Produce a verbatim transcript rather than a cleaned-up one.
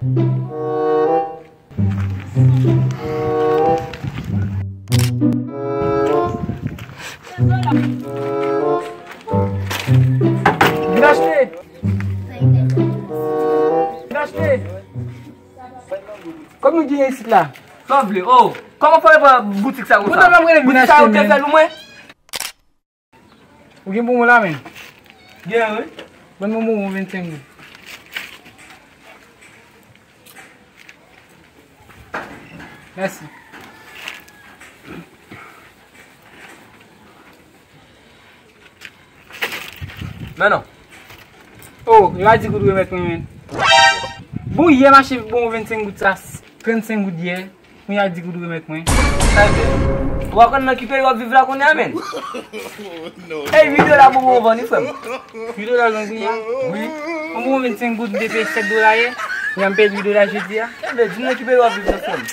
Vin achte! Vin achte! Kòb nou genyen isit la? Sa w vle? Oh, kòman fò yo pran boutik sa konsa? Boutik sa yo te fè l pou mwen? Ou gen bonbon la menm? Gen, wi. Ban m yon bonbon vennsenk goud. Mèsi. Men non. Oh, yo a di goud remèt mwen, men. Bon, yè m achte bonbon vennsenk goud sa, trannsenk goud yè. Kounye a di goud remèt mwen. Ebyen, w a konn nan ki peyi w ap viv la kounye a, men? Ey, uit dola bonbon w vann wi, frè m. Uit dola l vann kounye a? Wi. Yon bonbon vennsenk goud, m te peye sèt dola yè. Kounye a m peye uit dola jodi a. Ebyen, di m nan ki peyi w ap viv la, frè m.